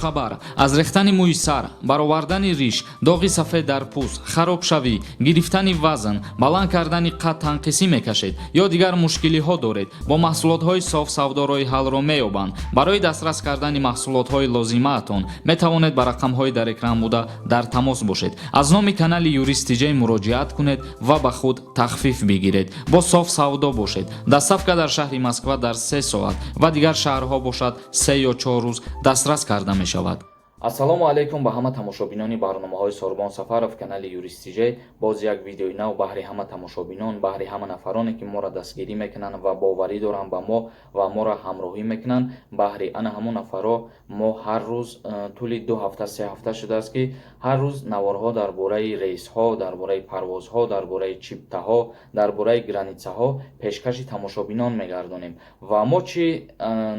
Хушхабар: аз рехтани мӯи сар, баровардани риш, доғи сафед дар пӯст, харобшавӣ, гирифтани вазн, баланд кардани қад танқисӣ мекашед ё дигар мушкилиҳо доред, бо маҳсулотҳои Соф Савдо роҳи ҳаллро меёбанд. Барои дастрас кардани маҳсулотҳои лозимаатон метавонед ба рақамҳои дар экран буда дар тамос бошед. Аз номи канали Юрист Тиҷей муроҷиат кунед ва ба худ тахфиф бигиред. Бо Соф Савдо бошед. Доставка дар шаҳри Москва дар 3 соат ва дигар шаҳрҳо бошад, 3 ё 4 рӯз дастрас карда мешавад. Ассалому алайкум ба ҳама тамошобинони барномаҳои Сорбон Сафаров, канали Юрист Тиҷей. Боз як видеои нав баҳри ҳама тамошобинон, баҳри ҳама нафароне, ки моро дастгирӣ мекунанд ва боварӣ доранд ба мо ва моро ҳамроҳӣ мекунанд. Баҳри ана ҳамон нафаро мо ҳар рӯз, тӯли 2 ҳафта, 3 ҳафта шудааст, ки ҳар рӯз наворҳо дар бораи рейсҳо, дар бораи парвозҳо, дар бораи чиптаҳо, дар бораи границаҳо пешкаши тамошобинон мегардонем. Ва мо чӣ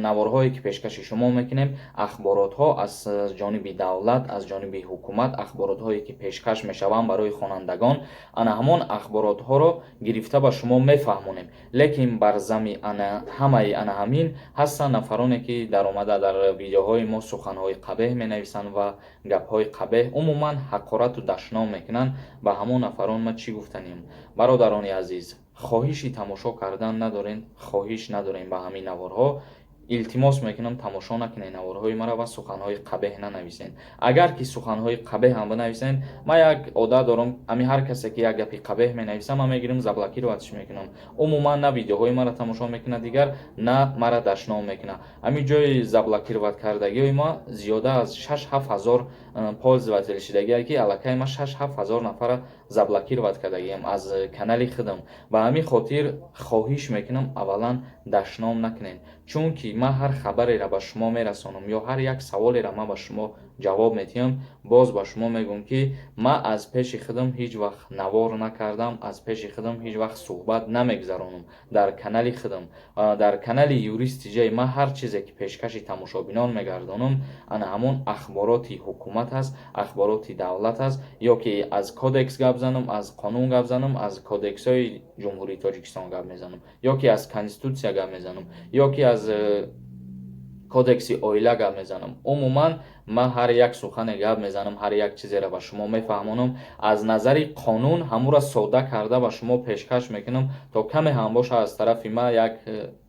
наворҳое ки пешкаши шумо мекунем, ахборотҳо аз ҷониби давлат, аз ҷониби ҳукумат, ахборотҳое ки пешкаш мешаванд барои хонандагон, ана ҳамон ахборотҳоро гирифта ба шумо мефаҳмонем. Лекин бар зами ана ҳамаи ана ҳамин ҳастанд нафароне, ки даромада дар видеоҳои мо суханҳои қабеҳ менависанд ва гапҳои қабеҳ, умуман ҳақорату дашном мекунанд. Ба ҳамон нафарон ман чӣ гуфтанем? Бародарони азиз, хоҳиши тамошо кардан надорем, хоҳиш надорем ба ҳамин наворҳо. Илтимос мекунам, тамошо накунед наворҳои маро ва суханҳои қабеҳ нанависед. Агар ки суханҳои қабеҳ ҳам бинависед, ман як одат дорам: ами ҳар касе ки як гапи қабеҳ менависам, ман мегирам, заблокировать мекунам. Умуман на видеоҳои маро тамошо мекунад дигар, на мара дашном мекунад. Ҳамин ҷои заблокировать кардагиҳои ма зиёда аз 6-7 ҳазор пользователь шидагие, ки аллакай ман 6-7 ҳазор нафара заблокировать кардагиам аз канали худам. Ба ҳамин хотир хоҳиш мекунам, аввалан дашном накунед, чунки ман ҳар хабареро ба шумо мерасонам ё ҳар як саволеро ман ба шумо ҷавоб медиҳам. Боз ба шумо мегӯям, ки ман аз пеши худам ҳеҷ вақт навор накардам, аз пеши худам ҳеҷ вақт суҳбат намегузаронам дар канали худам. Дар канали Юрист Тиҷай ман ҳар чизе ки пешкаши тамошобинон мегардонам, ана ҳамон ахбороти ҳукумат аст, ахбороти давлат аст. Ё ки аз кодекс гап занам, аз қонун гап занам, аз кодексҳои Ҷумҳурии Тоҷикистон гап мезанам, ё ки аз конститутсия гап мезанам, ё ки аз кодекси оила гап мезанам. Умуман ман ҳар як сухане гап мезанам, ҳар як чизеро ба шумо мефаҳмонам, аз назари қонун ҳамура сода карда ба шумо пешкаш мекунам, то каме ҳам боша, аз тарафи ман як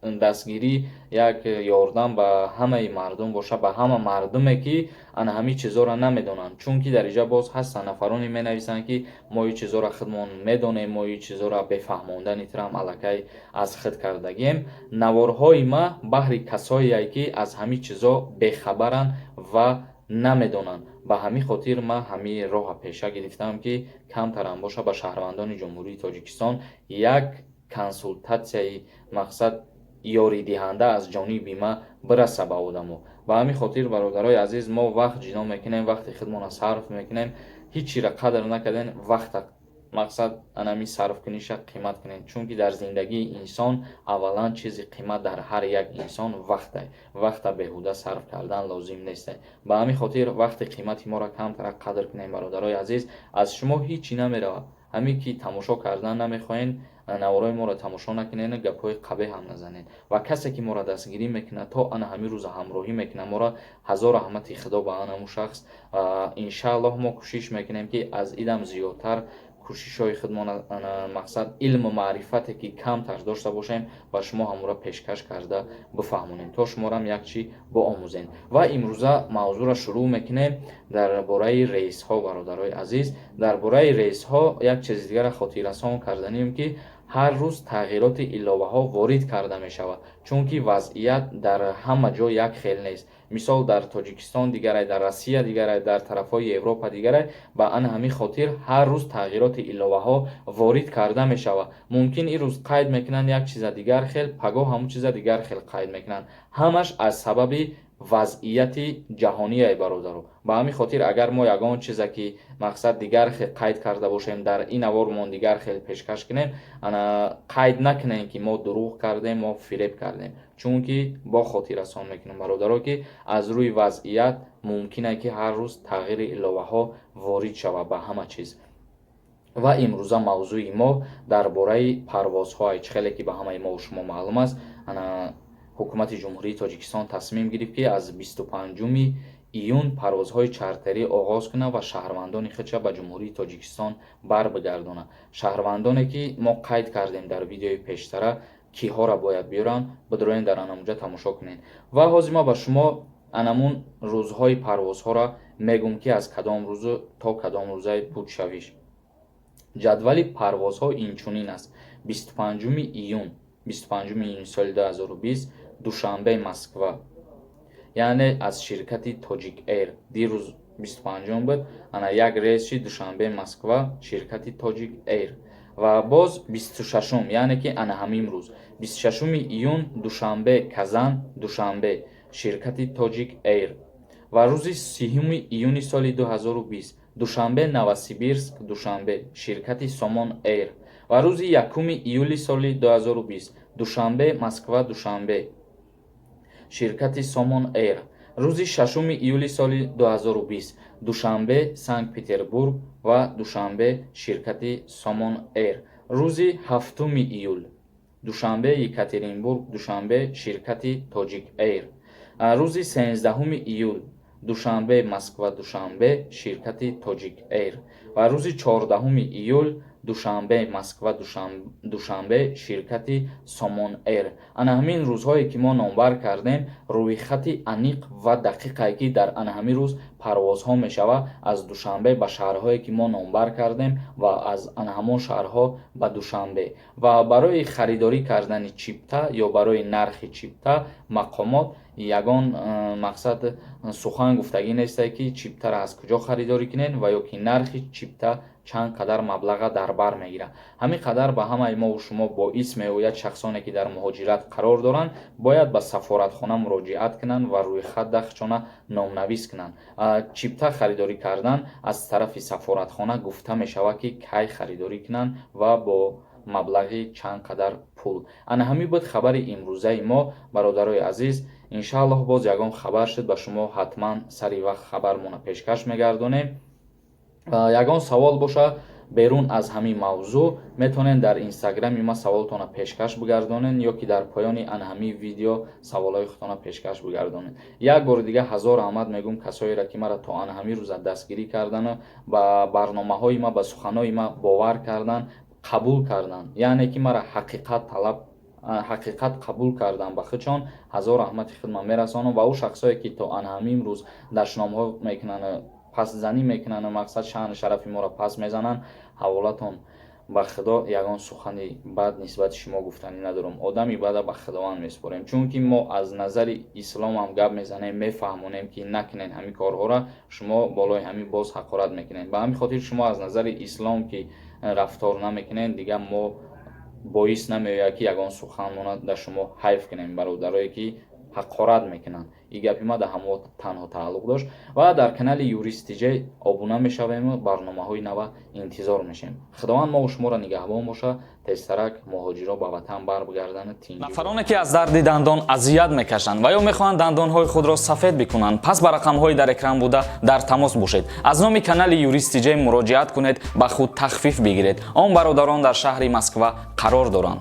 дастгирӣ, як ёрдам ба ҳамаи мардум боша, ба ҳама мардуме, ки ана ҳамин чизҳоро намедонанд. Чунки дар инҷа боз ҳастанд нафароне, менависанд, ки мо ин чизҳоро худмон медонем, мо ин чизҳоро бефаҳмондани трам аллакай аз худ кардагием. Наворҳои ма баҳри касое, ки аз ҳамин чизҳо бехабаранд ва намедонанд. Ба ҳамин хотир ман ҳамин роҳа пеша гирифтаам, ки камтарам боша, ба шаҳрвандони Ҷумҳурии Тоҷикистон як консултатсияи мақсад ёридиҳанда аз ҷониби ма бираса ба одамо. Ба ҳамин хотир, бародарои азиз, мо вақт ҷино мекунем, вақти худмонро сарф мекунем. Ҳеҷ чиро қадр накардем, вақта мақсад анами сарфкуниша қимат кунед, чунки дар зиндагии инсон аввалан чизи қимат дар ҳар як инсон вақте. Вақта беҳуда сарф кардан лозим несте. Ба ҳамин хотир вақти қимати моро камтара қадр кунем, бародарои азиз. Аз шумо ҳеҷ чӣ намеравад. Ҳамин ки тамошо кардан намехоҳед, наворҳои моро тамошо накунед, гапҳои қабеҳ ҳам назанед. Ва касе ки моро дастгирӣ мекунад, то ана ҳамин рӯза ҳамроҳӣ мекунад моро, ҳазор раҳмати Худо ба анаму шахс. Иншааллоҳ, мо кӯшиш мекунем, ки аз идам зиёдтар кӯшишҳои худмон, мақсад илму маърифате ки камтар дошта бошем, ба шумо ҳамура пешкаш карда бифаҳмонем, то шуморам як чӣ боомӯзем. Ва имрӯза мавзӯъро шурӯъ мекунем дар бораи рейсҳо. Бародарои азиз, дар бораи рейсҳо як чизи дигарро хотиррасон карданем, ки ҳар рӯз тағйироти иловаҳо ворид карда мешавад, чунки вазъият дар ҳама ҷо як хел нест. Мисол, дар Тоҷикистон дигарай, дар Россия дигарай, дар тарафҳои Европа дигарай. Ба ана ҳамин хотир ҳар рӯз тағйироти иловаҳо ворид карда мешавад. Мумкин ин рӯз қайд мекунанд як чиза дигар хел, пагоҳ ҳамон чиза дигар хел қайд мекунанд. Ҳамаш аз сабаби вазъияти ҷаҳоние, бародаро. Ба ҳамин хотир, агар мо ягон чизе ки мақсад дигар хел қайд карда бошем, дар ин навормон дигар хел пешкаш кунем, ана қайд накунем, ки мо дурӯғ кардем, мо фиреб кардем. Чунки бо хотиррасон мекунем, бародаро, ки аз рӯи вазъият мумкин ки ҳар рӯз тағйири иловаҳо ворид шавад ба ҳама чиз. Ва имрӯза мавзӯи мо дар бораи парвозҳое. Чӣ хеле ки ба ҳамаи мо шумо маълум аст, ана ҳукумати Ҷумҳурии Тоҷикистон тасмим гирифт, ки аз 25-уми июн парвозҳои чартерӣ оғоз кунад ва шаҳрвандони худша ба Ҷумҳурии Тоҷикистон барбигардонад. Шаҳрвандоне, ки мо қайд кардем дар видеои пештара, киҳоро бояд биёранд, бидроен, дар анамуҷа тамошо кунед. Ва ҳозир ма ба шумо анамун рӯзҳои парвозҳоро мегӯм, ки аз кадом рӯзу то кадом рӯзаи будшавиш. Ҷадвали парвозҳо инчунин аст: 25 июн, 25 июни соли 2020, Душанбе — Москва, яъне аз ширкати Тоҷик Эйр. Дирӯз 25 буд, ана як рейси Душанбе — Москва, ширкати Тоҷик Эйр. Ва боз 26-ум, яъне ки ана ҳамин рӯз, 26 июн, Душанбе — Казан, Душанбе, ширкати Тоҷик Эйр. Ва рӯзи 30 июни соли 2020, Душанбе — Новосибирск, Душанбе, ширкати Сомон Эйр. Ва рӯзи 1 июли соли 2020, Душанбе — Москва, Душанбе, ширкати Сомон Эйр. Рӯзи 6 июли соли 2020, Душанбе — Санкт Петербург ва Душанбе, ширкати Сомон Эйр. Рӯзи 7 июл, Душанбе — Екатеринбург, Душанбе, ширкати Тоҷик Эйр. Рӯзи 13 июл, Душанбе — Москва, Душанбе, ширкати Тоҷик Эйр. Ва рӯзи 14 июл, Душанбе — Москва, Душанбе, ширкати Сомон Эйр. Ана ҳамин рӯзҳое, ки мо номбар кардем, рӯйхати аниқ ва дақиқае, ки дар ана ҳамин рӯз парвозҳо мешавад аз Душанбе ба шаҳрҳое, ки мо номбар кардем, ва аз ана ҳамон шаҳрҳо ба Душанбе. Ва барои харидорӣ кардани чипта ё барои нархи чипта мақомот ягон мақсад сухан гуфтагӣ нестае, ки чиптаро аз куҷо харидорӣ кунед ва ё ки нархи чипта чанд қадар маблаға дар бар мегирад. Ҳамин қадар ба ҳамаи мову шумо боис меояд: шахсоне, ки дар муҳоҷират қарор доранд, бояд ба сафоратхона муроҷиат кунанд ва рӯйхат дахчона номнавис кунанд. Чипта харидорӣ кардан аз тарафи сафоратхона гуфта мешавад, ки кай харидорӣ кунанд ва бо маблағи чанд қадар пул. Ана ҳамин буд хабари имрӯзаи мо, бародарои азиз. Иншааллоҳ, боз ягон хабар шуд, ба шумо ҳатман сари вақт хабармона пешкаш мегардонем. Ягон савол боша берун аз ҳамин мавзӯъ, метавонед дар Инстаграми ма саволтонро пешкаш бигардонед ё ки дар поёни ана ҳамин видео саволҳои худтонро пешкаш бигардонед. Як бори дига ҳазор раҳмат мегӯм касоеро, ки маро то ана ҳамин рӯза дастгирӣ кардану ба барномаҳои ма, ба суханҳои ма бовар кардан, қабул кардан, яъне ки мара ҳақиқат талаб, ҳақиқат қабул кардан ба худшон. Ҳазор раҳмати худман мерасонам. Ва ӯ шахсое, ки то ана ҳамин рӯз дашномҳо мекунанд, пасзанӣ мекунанд, мақсад шаъну шарафи моро пас мезананд, ҳаволатон ба Худо, ягон сухани бад нисбати шумо гуфтанӣ надорам. Одами бада ба Худованд месупорем, чунки мо аз назари исломам гап мезанем, мефаҳмонем, ки накунед ҳамин корҳоро, шумо болои ҳамин боз ҳақорат мекунед. Ба ҳамин хотир шумо аз назари ислом ки рафтор намекунед, дигар мо боис намеояд, ки ягон суханмона дар шумо ҳайф кунем. Бародарое, ки ҳақорат мекунанд, ин гапи ма дар ҳамо танҳо тааллуқ дошт. Ва дар канали Юрист Тиҷай обуна мешавему барномаҳои нава интизор мешавем. Худованд мову шуморо нигаҳбон боша. Тезтарак муҳоҷиро ба ватан барбигарданд, тинҷ. Нафароне, ки аз дарди дандон азият мекашанд ва ё мехоҳанд дандонҳои худро сафед бикунанд, пас ба рақамҳои дар экран буда дар тамос бошед. Аз номи канали Юрист Тиҷай муроҷиат кунед, ба худ тахфиф бигиред. Он бародарон дар шаҳри Москва қарор доранд.